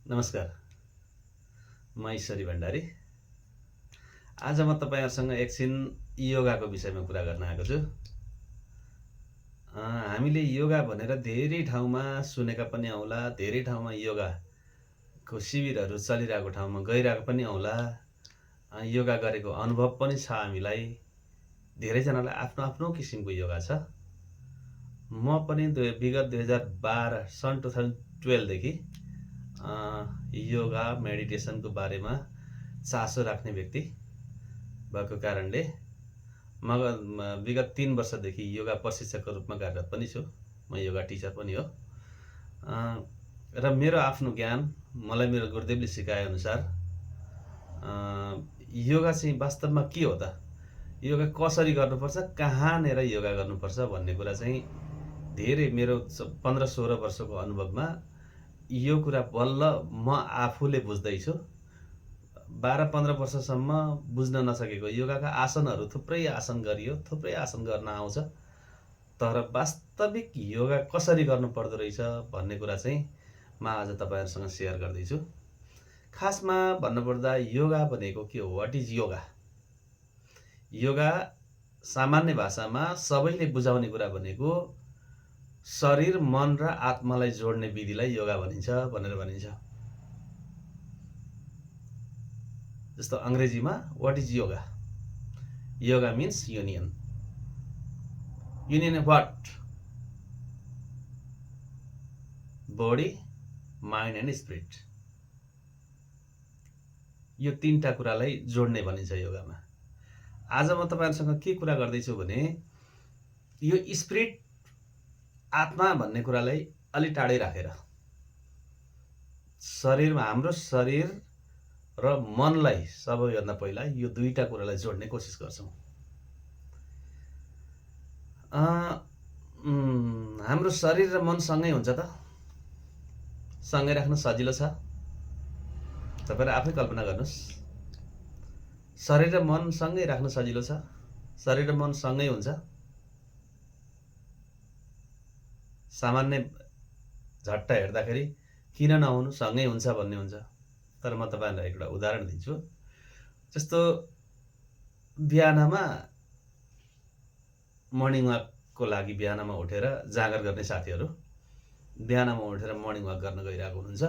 नमस्कार, म ईश्वरी भण्डारी। आज म तपाईहरुसँग एकछिन योगाको विषयमा कुरा गर्न आएको छु। हामीले योगा भनेर धेरै ठाउँमा सुनेका पनि औला, धेरै ठाउँमा योगाको शिविरहरू चलिरहेको ठाउँमा गइरहेको पनि औला। योगा गरेको अनुभव पनि छ हामीलाई। धेरैजनालाई आफ्नो आफ्नो किसिमको योगा छ। म पनि विगत 2012 सन् 2012 देखि योगा मेडिटेसनको बारेमा चासो राख्ने व्यक्ति भएको कारणले म विगत 3 वर्षदेखि योगा प्रशिक्षकको रूपमा कार्यरत पनि छु। म योगा टिचर पनि हो। र मेरो आफ्नो ज्ञान, मलाई मेरो गुरुदेवले सिकाए अनुसार योगा चाहिँ वास्तवमा के हो त, योगा कसरी गर्नुपर्छ, कहाँनेर योगा गर्नुपर्छ भन्ने कुरा चाहिँ धेरै मेरो 15-16 वर्षको अनुभवमा यो कुरा बल्ल म आफूले बुझ्दैछु। 12-15 वर्षसम्म बुझ्न नसकेको योगाका आसनहरू, थुप्रै आसन गरियो, थुप्रै आसन गर्न आउँछ, तर वास्तविक योगा कसरी गर्नु पर्दो रहेछ भन्ने कुरा चाहिँ म आज तपाईहरुसँग शेयर गर्दैछु। खासमा भन्नुपर्दा योगा भनेको के हो? What is yoga? योगा सामान्य भाषामा सबैले बुझाउने कुरा भनेको शरीर, मन र आत्मालाई जोड्ने विधिलाई योगा भनिन्छ भनेर भनिन्छ। जस्तो अंग्रेजीमा what is yoga? Yoga means union. Union what? Body, mind and spirit. यो तीनटा कुरालाई जोड्ने भनिन्छ योगामा। आज म तपाईहरुसँग के कुरा गर्दैछु भने यो स्पिरिट, आत्मा भन्ने कुरालाई अलि टाढै राखेर शरीरमा, हाम्रो शरीर र मनलाई सबैभन्दा पहिला यो दुईटा कुरालाई जोड्ने कोसिस गर्छौं। हाम्रो शरीर र मन सँगै हुन्छ त? सँगै राख्न सजिलो छ? तपाईहरु आफै कल्पना गर्नुस्। शरीर र मन सँगै राख्न सजिलो छ? शरीर र मन सँगै हुन्छ? सामान्य झट्ट हेर्दाखेरि किन नहुनु, सँगै हुन्छ भन्ने हुन्छ। तर म तपाईहरुलाई एउटा उदाहरण दिन्छु। जस्तो बिहानमा मर्निङ वाकको लागि बिहानमा उठेर जागर गर्ने साथीहरु बिहानमा उठेर मर्निङ वाक गर्न गइरहेको हुनुहुन्छ।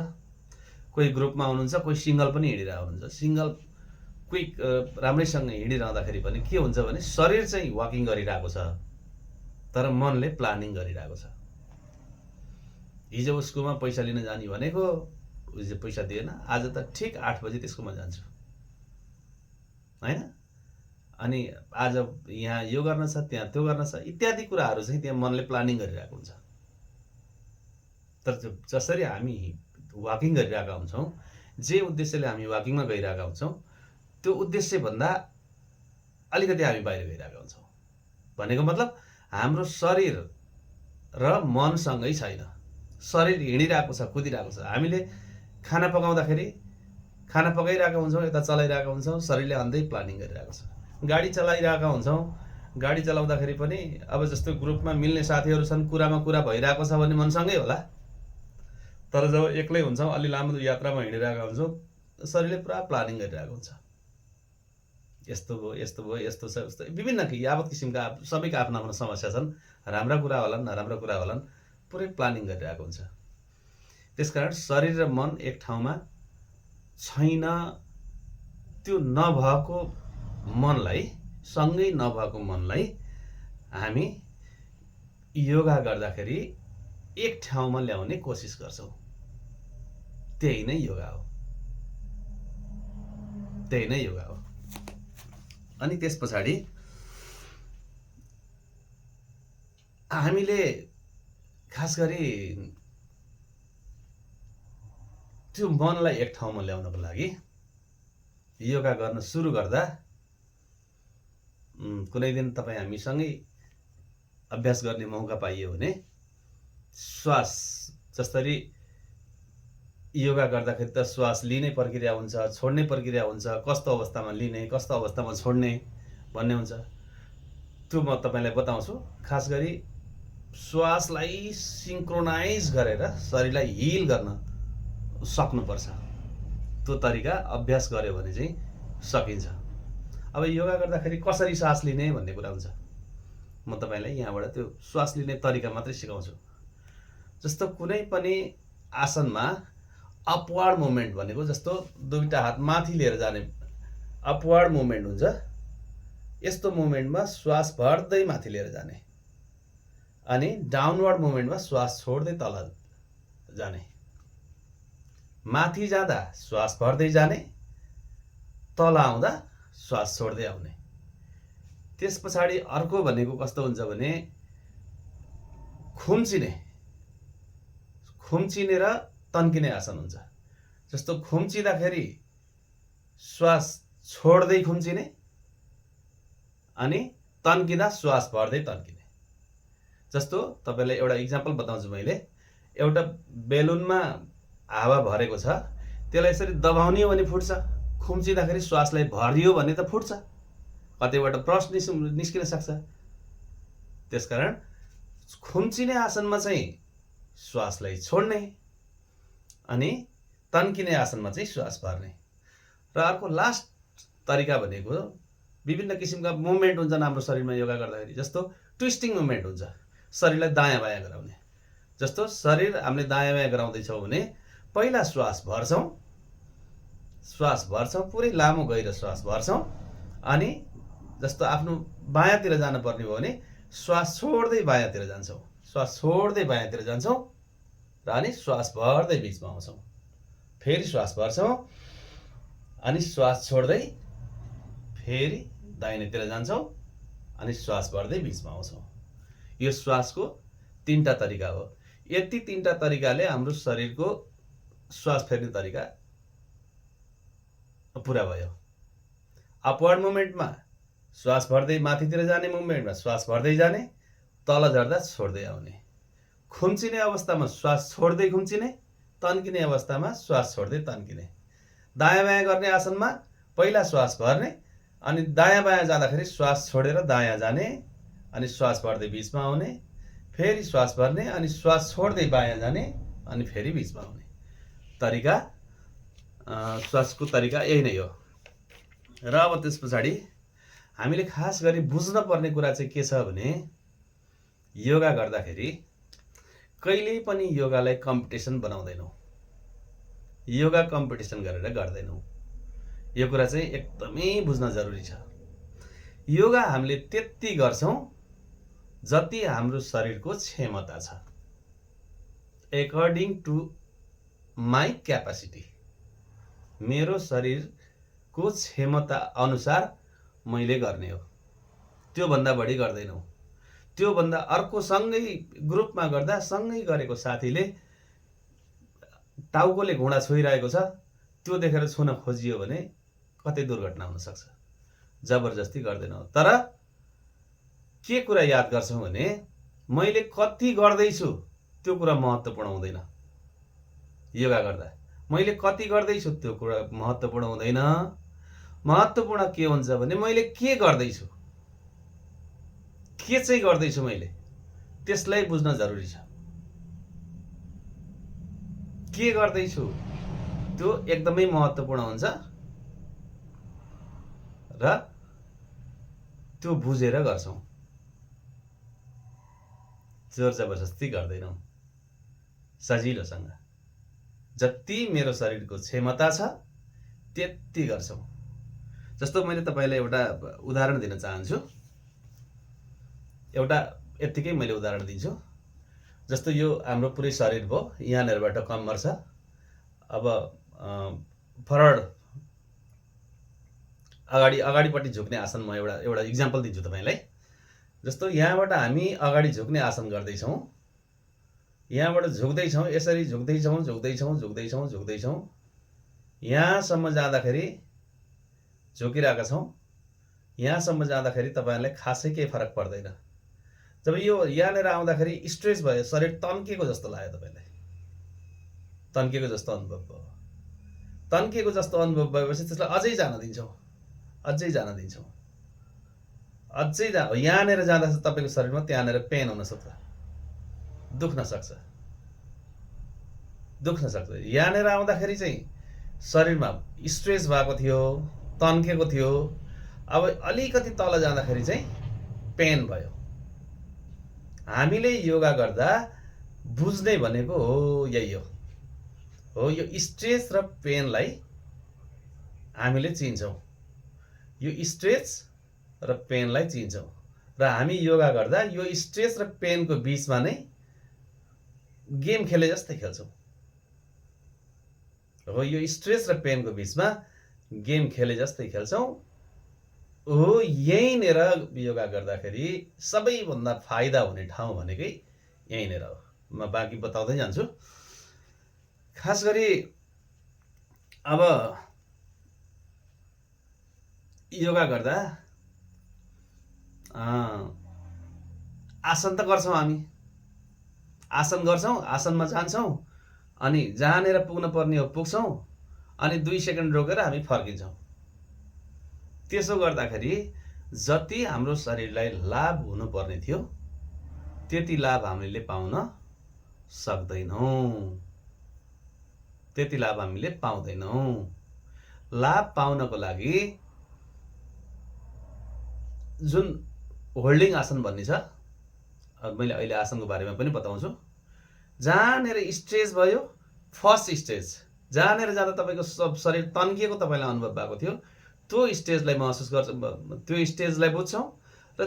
कोही ग्रुपमा हुनुहुन्छ, कोही सिंगल पनि हिँडिरहेको हुनुहुन्छ। सिंगल क्विक राम्रैसँग हिँडिरहँदाखेरि पनि के हुन्छ भने शरीर चाहिँ वाकिङ गरिरहेको छ, तर मनले प्लानिङ गरिरहेको छ। हिजो उसकोमा पैसा लिन जाने भनेको, उसले पैसा दिएन, आज त ठीक 8 बजे त्यसकोमा जान्छु, हैन? अनि आज यहाँ यो गर्न छ, त्यहाँ त्यो गर्न छ, इत्यादि कुराहरू चाहिँ त्यहाँ मनले प्लानिङ गरिरहेको हुन्छ। तर जसरी हामी वाकिङ गरिरहेका हुन्छौं, जे उद्देश्यले हामी वाकिङमा गइरहेका हुन्छौं, त्यो उद्देश्य भन्दा अलिकति हामी बाहिर गइरहेका हुन्छौं। भनेको मतलब हाम्रो शरीर र मन सँगै छैन। शरीर हिँडिरहेको छ, कुदिरहेको छ। हामीले खाना पकाउँदाखेरि खाना पकाइरहेका हुन्छौं, यता चलाइरहेका हुन्छौं, शरीरले अन्दै प्लानिङ गरिरहेको छ। गाडी चलाइरहेका हुन्छौं, गाडी चलाउँदाखेरि पनि अब जस्तो ग्रुपमा मिल्ने साथीहरु छन्, कुरामा कुरा भइरहेको छ भने मन सँगै होला। तर जब एक्लै हुन्छौं, अलि लामो यात्रामा हिँडिरहेका हुन्छौं, शरीरले पुरा प्लानिङ गरिरहेको हुन्छ। यस्तो भयो, यस्तो भयो, यस्तो छ, यस्तो विभिन्न यावत किसिमका सबैका आफ्ना आफ्ना समस्या छन्। राम्रा कुरा होलान्, नराम्रा कुरा होलान्, पुरै प्लानिङ गरिरहेको हुन्छ। त्यसकारण शरीर र मन एक ठाउँमा छैन। त्यो नभएको मनलाई, सँगै नभएको मनलाई हामी योगा गर्दाखेरि एक ठाउँमा ल्याउने कोसिस गर्छौं। त्यही नै योगा हो। त्यही नै योगा हो। अनि त्यसपछि हामीले खास गरी त्यो मनलाई एक ठाउँमा ल्याउनको लागि योगा गर्न सुरु गर्दा कुनै दिन तपाई हामीसँगै अभ्यास गर्ने मौका पाइयो भने श्वास, जसरी योगा गर्दाखेरि त श्वास लिने प्रक्रिया हुन्छ, छोड्ने प्रक्रिया हुन्छ, कस्तो अवस्थामा लिने, कस्तो अवस्थामा छोड्ने भन्ने हुन्छ। त्यो म तपाईलाई बताउँछु। खास गरी श्वासलाई सिंक्रोनाइज गरेर शरीरलाई हिल गर्न सक्नुपर्छ। त्यो तरिका अभ्यास गर्यो भने चाहिँ सकिन्छ। अब योगा गर्दाखेरि कसरी श्वास लिने भन्ने कुरा हुन्छ। म तपाईँलाई यहाँबाट त्यो श्वास लिने तरिका मात्रै सिकाउँछु। जस्तो कुनै पनि आसनमा अपवार्ड मुभमेन्ट भनेको जस्तो दुईटा हात माथि लिएर जाने अपवार्ड मुभमेन्ट हुन्छ। यस्तो मुभमेन्टमा श्वास भर्दै माथि लिएर जाने अनि डाउनवर्ड मुभमेन्टमा श्वास छोड्दै तल जाने। माथि जाँदा श्वास भर्दै जाने, तल आउँदा श्वास छोड्दै आउने। त्यस पछाडि अर्को भनेको कस्तो हुन्छ भने खुम्चिने र तन्किने आसन हुन्छ। जस्तो खुम्चिँदाखेरि श्वास छोड्दै खुम्चिने अनि तन्किँदा श्वास भर्दै तन्किने। जस्तो तपाईँलाई एउटा इक्जाम्पल बताउँछु मैले। एउटा बेलुनमा हावा भरेको छ, त्यसलाई यसरी दबाउने हो भने फुट्छ। खुम्चिँदाखेरि श्वासलाई भरियो भने त फुट्छ, कतैबाट ब्रस निस्किन सक्छ। त्यसकारण खुम्चिने आसनमा चाहिँ श्वासलाई छोड्ने अनि तन्किने आसनमा चाहिँ श्वास भर्ने। र अर्को लास्ट तरिका भनेको विभिन्न किसिमका मुभमेन्ट हुन्छन् हाम्रो शरीरमा योगा गर्दाखेरि। जस्तो ट्विस्टिङ मुभमेन्ट हुन्छ, शरीरलाई दायाँ बायाँ गराउने। जस्तो शरीर हामीले दायाँ बायाँ गराउँदैछौँ भने पहिला श्वास भर्छौँ, पुरै लामो गहिरो श्वास भर्छौँ अनि जस्तो आफ्नो बायाँतिर जानुपर्ने हो भने श्वास छोड्दै बायाँतिर जान्छौँ, श्वास छोड्दै बायाँतिर जान्छौँ र अनि श्वास भर्दै बिचमा आउँछौँ। फेरि श्वास भर्छौँ अनि श्वास छोड्दै फेरि दाहिनेतिर जान्छौँ अनि श्वास भर्दै बिचमा आउँछौँ। यो श्वासको 3टा तरिका हो। यति 3टा तरिकाले हाम्रो शरीरको श्वास फेर्ने तरिका पुरा भयो। अपवर्ड मुभमेन्टमा श्वास भर्दै माथितिर जाने, मुभमेन्टमा श्वास भर्दै जाने, तल झर्दा छोड्दै आउने। खुम्चिने अवस्थामा श्वास छोड्दै खुम्चिने, तन्किने अवस्थामा श्वास छोड्दै तन्किने। दायाँ बायाँ गर्ने आसनमा पहिला श्वास भर्ने अनि दायाँ बायाँ जाँदाखेरि श्वास छोडेर दायाँ जाने अनि श्वास भर्दै बिचमा आउने, फेरि श्वास भर्ने अनि श्वास छोड्दै बायाँ जाने अनि फेरि बिचमा आउने। तरिका श्वासको तरिका यही नै हो। र अब त्यस पछाडि हामीले खास गरी बुझ्न पर्ने कुरा चाहिँ के छ भने योगा गर्दाखेरि कहिल्यै पनि योगालाई कम्पिटिसन बनाउँदैनौँ, योगा कम्पिटिसन गरेर गर्दैनौँ। यो कुरा चाहिँ एकदमै बुझ्न जरुरी छ। योगा हामीले त्यति गर्छौँ जति हाम्रो शरीरको क्षमता छ, एकर्डिङ टु माई क्यापासिटी। मेरो शरीरको क्षमता अनुसार मैले गर्ने हो, त्योभन्दा बढी गर्दैनौँ। त्योभन्दा अर्को सँगै ग्रुपमा गर्दा सँगै गरेको साथीले टाउकोले घुँडा छोइरहेको छ, त्यो देखेर छुन खोजियो भने कतै दुर्घटना हुन सक्छ। जबरजस्ती गर्दैनौँ। तर के कुरा याद गर्छौँ भने मैले कति गर्दैछु त्यो कुरा महत्त्वपूर्ण हुँदैन। योगा गर्दा मैले कति गर्दैछु त्यो कुरा महत्त्वपूर्ण हुँदैन। महत्त्वपूर्ण के हुन्छ भने मैले के गर्दैछु, के चाहिँ गर्दैछु मैले, त्यसलाई बुझ्न जरुरी छ। के गर्दैछु त्यो एकदमै महत्त्वपूर्ण हुन्छ र त्यो बुझेर गर्छौँ, जोर जबरजस्ती गर्दैनौँ, सजिलोसँग। जति मेरो शरीरको क्षमता छ त्यति गर्छौँ। जस्तो मैले तपाईँलाई एउटा उदाहरण दिन चाहन्छु। एउटा यत्तिकै मैले उदाहरण दिन्छु। जस्तो यो हाम्रो पुरै शरीर भयो, यहाँनिरबाट कम्मर छ। अब फरवर्ड अगाडिपट्टि झुक्ने आसन म एउटा इक्जाम्पल दिन्छु तपाईँलाई। जस्तो यहाँबाट हामी अगाडि झुक्ने आसन गर्दैछौँ, यहाँबाट झुक्दैछौँ, यसरी झुक्दैछौँ, यहाँसम्म जाँदाखेरि झुकिरहेका छौँ। यहाँसम्म जाँदाखेरि तपाईँहरूलाई खासै केही फरक पर्दैन। जब यो यहाँनिर आउँदाखेरि स्ट्रेच भयो, शरीर तन्किएको जस्तो लाग्यो, तपाईँलाई तन्किएको जस्तो अनुभव भयो। तन्किएको जस्तो अनुभव भएपछि त्यसलाई अझै जान दिन्छौँ। यहाँनिर जाँदा तपाईँको शरीरमा त्यहाँनिर पेन हुन सक्छ, दुख्न सक्छ। दुख्न सक्छ। यहाँनिर आउँदाखेरि चाहिँ शरीरमा स्ट्रेस भएको थियो, तन्केको थियो। अब अलिकति तल जाँदाखेरि चाहिँ पेन भयो। हामीले योगा गर्दा बुझ्ने भनेको हो यही हो यो स्ट्रेस र पेनलाई हामीले चिन्छौँ। यो स्ट्रेस र पेनलाई चिन्छौँ र हामी योगा गर्दा यो स्ट्रेस र पेनको बिचमा नै गेम खेले जस्तै खेल्छौँ। हो यो स्ट्रेस र पेनको बिचमा गेम खेले जस्तै खेल्छौँ। हो यहीँनिर योगा गर्दाखेरि सबैभन्दा फाइदा हुने ठाउँ भनेकै यहीँनिर हो। म बाँकी बताउँदै जान्छु। खास गरी अब योगा गर्दा आसन त गर्छौँ हामी, आसन गर्छौँ, आसनमा जान्छौँ, अनि जहाँनिर पुग्न पर्ने हो पुग्छौँ, अनि 2 सेकेन्ड रोकेर हामी फर्किन्छौँ। त्यसो गर्दाखेरि जति हाम्रो शरीरलाई लाभ हुनुपर्ने थियो त्यति लाभ हामीले पाउन सक्दैनौँ। त्यति लाभ हामीले पाउँदैनौँ। लाभ पाउनको लागि जुन होल्डिङ आसन भन्ने छ, अब मैले अहिले आसनको बारेमा पनि बताउँछु। जहाँनिर स्ट्रेच भयो, फर्स्ट स्टेज जहाँनिर जाँदा तपाईँको सब शरीर तन्किएको तपाईँलाई अनुभव भएको थियो, त्यो स्टेजलाई महसुस गर्छ, त्यो स्टेजलाई बुझ्छौँ र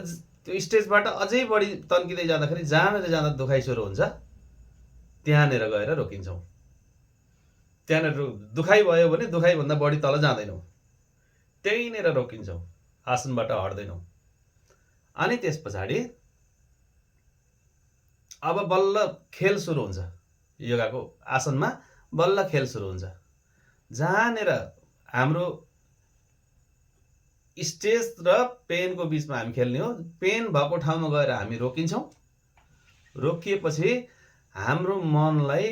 त्यो स्टेजबाट अझै बढी तन्किँदै जाँदाखेरि जहाँनिर जाँदा दुखाइ सुरु हुन्छ त्यहाँनिर गएर रोकिन्छौँ। त्यहाँनिर दुखाइ भयो भने दुखाइभन्दा बढी तल जाँदैनौँ, त्यहीँनिर रोकिन्छौँ, आसनबाट हट्दैनौँ। अनि त्यस पछाडि अब बल्ल खेल सुरु हुन्छ। योगाको आसनमा बल्ल खेल सुरु हुन्छ। जहाँनिर हाम्रो स्ट्रेस र पेनको बिचमा हामी खेल्ने हो, पेन भएको ठाउँमा गएर हामी रोकिन्छौँ। रोकिएपछि हाम्रो मनलाई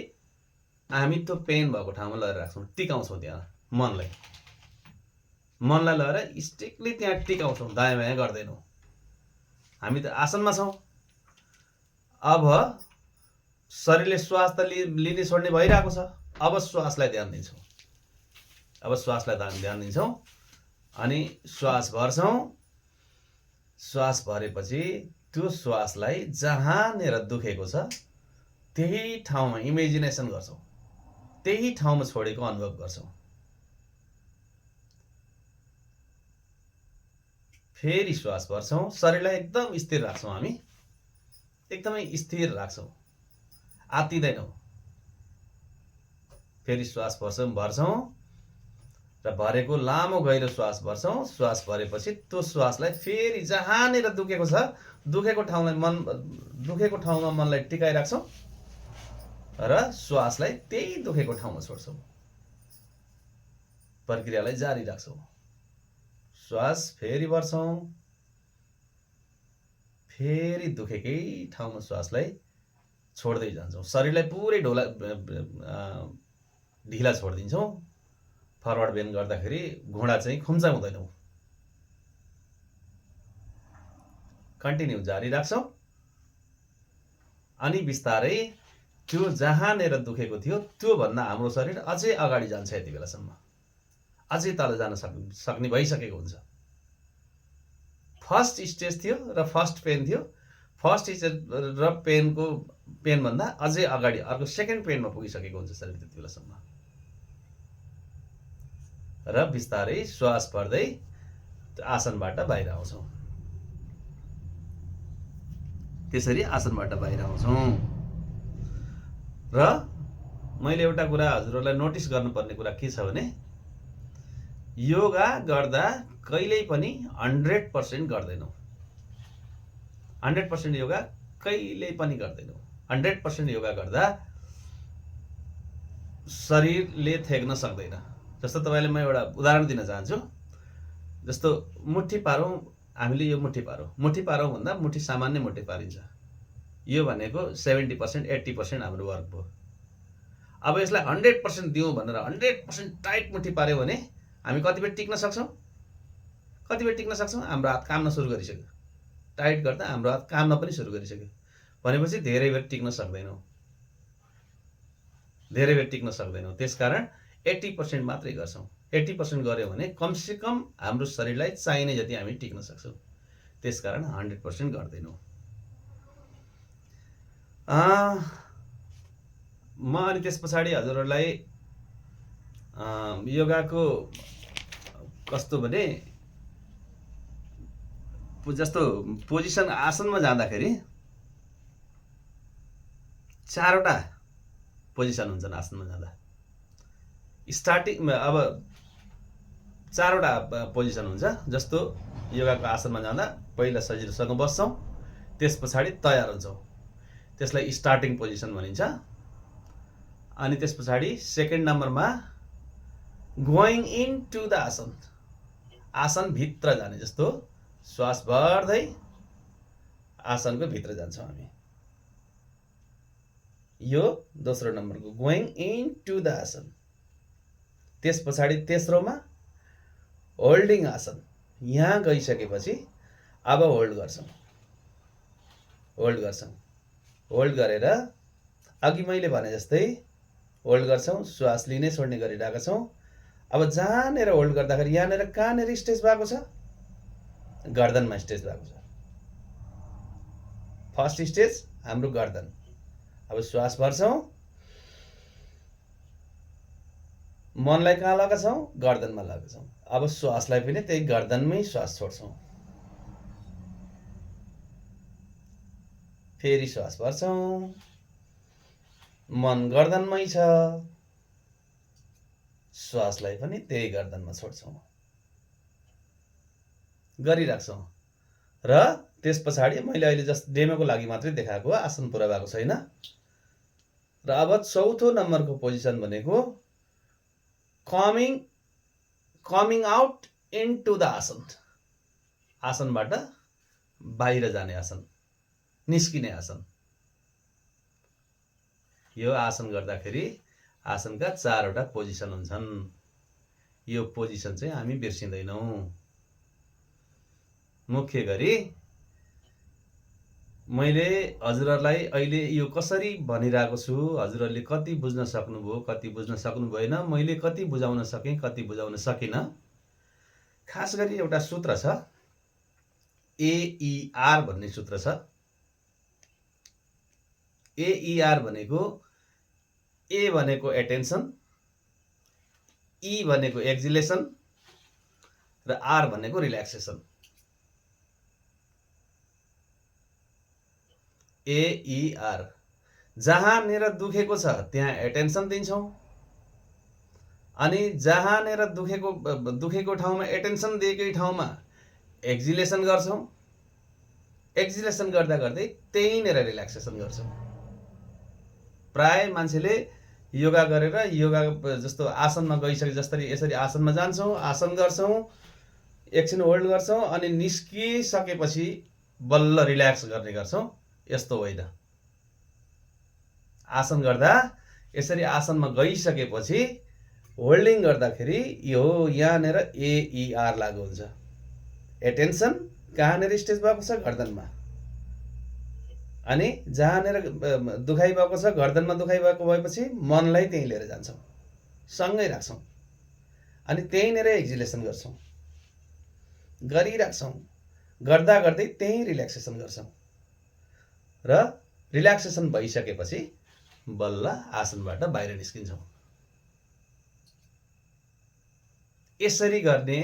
हामी त्यो पेन भएको ठाउँमा लगेर राख्छौँ, टिकाउँछौँ। त्यहाँ मनलाई लगेर स्ट्रिक्टली त्यहाँ टिकाउँछौँ, दायाँ बायाँ गर्दैनौँ। हामी त आसनमा छौँ। अब शरीरले श्वास त लिने छोड्ने भइरहेको छ। अब श्वासलाई ध्यान दिन्छौँ। ध्यान दिन्छौँ अनि श्वास भर्छौँ। श्वास भरेपछि त्यो श्वासलाई जहाँनिर दुखेको छ त्यही ठाउँमा इमेजिनेसन गर्छौँ, त्यही ठाउँमा छोडेको अनुभव गर्छौँ। फेरि श्वास भर्छौँ। शरीरलाई एकदम स्थिर राख्छौँ, हामी एकदमै स्थिर राख्छौँ, आत्तिदैनौँ। फेरि श्वास भर्छौँ र भरेको लामो गहिरो श्वास भर्छौँ। श्वास भरेपछि त्यो श्वासलाई फेरि जहाँनिर दुखेको छ, दुखेको ठाउँमा मनलाई टिकाइराख्छौँ र श्वासलाई त्यही दुखेको ठाउँमा छोड्छौँ। प्रक्रियालाई जारी राख्छौँ। श्वास फेरि भर्छौँ, फेरि दुखेकै ठाउँमा श्वासलाई छोड्दै जान्छौँ। शरीरलाई पुरै ढिला छोडिदिन्छौँ। फरवर्ड बेन्ड गर्दाखेरि घुँडा चाहिँ खुम्चा हुँदैनौँ। कन्टिन्यू जारी राख्छौँ। अनि बिस्तारै त्यो जहाँनिर दुखेको थियो त्यो भन्दा हाम्रो शरीर अझै अगाडि जान्छ। यति बेलासम्म अझै तल जान सक्ने भइसकेको हुन्छ। फर्स्ट स्टेज थियो र फर्स्ट पेन थियो। फर्स्ट स्टेज र पेन भन्दा अझै अगाडि अर्को सेकेन्ड पेनमा पुगिसकेको हुन्छ शरीर त्यति बेलासम्म। र बिस्तारै श्वास भर्दै आसनबाट बाहिर आउँछौँ। त्यसरी आसनबाट बाहिर आउँछौँ। र मैले एउटा कुरा हजुरहरूलाई नोटिस गर्नुपर्ने कुरा के छ भने योगा गर्दा कहिल्यै पनि 100% गर्दैनौँ। 100% योगा कहिल्यै पनि गर्दैनौँ। 100% योगा गर्दा शरीरले थेक्न सक्दैन। जस्तो तपाईँले म एउटा उदाहरण दिन चाहन्छु। जस्तो मुट्ठी पारौँ, हामीले यो मुट्ठी पारौँ भन्दा मुट्ठी सामान्य मुट्ठी पारिन्छ। यो भनेको 70% 80% हाम्रो वर्क भयो। अब यसलाई 100% दिउँ भनेर 100% टाइट मुट्ठी पार्यो भने हामी कति बेर टिक्न सक्छौँ? हाम्रो हात काम्न सुरु गरिसक्यो। टाइट गर्दा हाम्रो हात काम्न पनि सुरु गरिसक्यो भनेपछि धेरै बेर टिक्न सक्दैनौँ। धेरै बेर टिक्न सक्दैनौँ। त्यसकारण 80% मात्रै गर्छौँ। 80% गऱ्यौँ भने कमसेकम हाम्रो शरीरलाई चाहिने जति हामी टिक्न सक्छौँ। त्यसकारण 100% गर्दैनौँ। म अनि त्यस पछाडि हजुरहरूलाई योगाको कस्तो भने जस्तो पोजिसन आसनमा जाँदाखेरि 4वटा पोजिसन हुन्छन् आसनमा जाँदा। स्टार्टिङ अब 4वटा पोजिसन हुन्छ। जस्तो योगाको आसनमा जाँदा पहिला सजिलोसँग बस्छौँ, त्यस पछाडि तयार हुन्छौँ, त्यसलाई स्टार्टिङ पोजिसन भनिन्छ। अनि त्यस पछाडि सेकेन्ड नम्बरमा गोइङ इन टु द आसन, आसन भित्र जाने, जस्तो श्वास भर्दै आसनको भित्र जान्छौँ हामी, यो दोस्रो नम्बरको गोइङ इन टु द आसन। त्यस पछाडि तेस्रोमा होल्डिङ आसन, यहाँ गइसकेपछि अब होल्ड गर्छौँ, होल्ड गरेर अघि मैले भने जस्तै होल्ड गर्छौँ, श्वास लिने छोड्ने गरिरहेका छौँ। अब जहाँनिर होल्ड गर्दाखेरि यहाँनिर कहाँनिर स्ट्रेच भएको छ, गर्दनमा स्ट्रेच भएको छ। फर्स्ट स्टेज हाम्रो गर्दन। अब श्वास भर्छौँ, मनलाई कहाँ लगाछौँ, गर्दनमा लगाछौँ। अब श्वासलाई पनि त्यही गर्दनमै श्वास छोड्छौँ। फेरि श्वास भर्छौँ, मन गर्दनमै छ, श्वासलाई पनि त्यही गर्दनमा छोड्छौँ, गरिराख्छौँ। र त्यस पछाडि मैले अहिले जस्ट डेमोको लागि मात्रै देखाएको, आसन पुरा भएको छैन। र अब चौथो नम्बरको पोजिसन भनेको कमिङ आउट इन्टु द आसन, आसनबाट बाहिर जाने आसन, निस्किने आसन। यो आसन गर्दाखेरि आसनका 4वटा पोजिसन हुन्छन्। यो पोजिसन चाहिँ हामी बिर्सिँदैनौँ। मुख्य गरी मैले हजुरहरूलाई अहिले यो कसरी भनिरहेको छु, हजुरहरूले कति बुझ्न सक्नुभयो, कति बुझ्न सक्नु भएन, मैले कति बुझाउन सकेँ, कति बुझाउन सकिनँ। खास गरी एउटा सूत्र छ, AER भन्ने सूत्र छ। AER भनेको ए भनेको एटेन्सन, ई भनेको एक्जिलेसन र आर भनेको रिल्याक्सेसन। AER, जहाँनिर दुखेको छ त्यहाँ एटेन्सन दिन्छौँ, अनि जहाँनिर दुखेको ठाउँमा एटेन्सन दिएकै ठाउँमा एक्जिलेसन गर्छौँ, एक्जिलेसन गर्दा गर्दै त्यहीँनिर रिल्याक्सेसन गर्छौँ। प्राय मान्छेले योगा गरेर योगा जस्तो आसनमा गइसके जस्तै यसरी आसनमा जान्छौँ, आसन गर्छौँ, एकछिन होल्ड गर्छौँ, अनि निस्किसकेपछि बल्ल रिल्याक्स गर्ने गर्छौँ। यस्तो होइन। आसन गर्दा यसरी आसनमा गइसकेपछि होल्डिङ गर्दाखेरि यो यहाँनिर AER लागु हुन्छ। एटेन्सन कहाँनिर स्ट्रेच भएको छ, गर्दनमा, अनि जहाँनिर दुखाइ भएको छ, गर्दनमा दुखाइ भएको भएपछि मनलाई त्यहीँ लिएर जान्छौँ, सँगै राख्छौँ, अनि त्यहीँनिर एक्जिलेसन गर्छौँ, गरिराख्छौँ, गर्दा गर्दै त्यहीँ रिल्याक्सेसन गर्छौँ। र रिल्याक्सेसन भइसकेपछि बल्ल आसनबाट बाहिर निस्किन्छौँ। यसरी गर्ने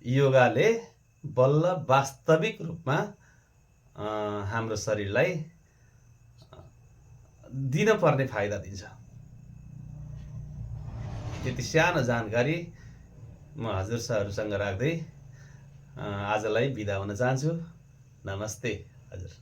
योगाले बल्ल वास्तविक रूपमा हाम्रो शरीरलाई दिनपर्ने फाइदा दिन्छ। यति सानो जानकारी म हजुरहरूसँग राख्दै आजलाई बिदा हुन चाहन्छु। नमस्ते हजुर।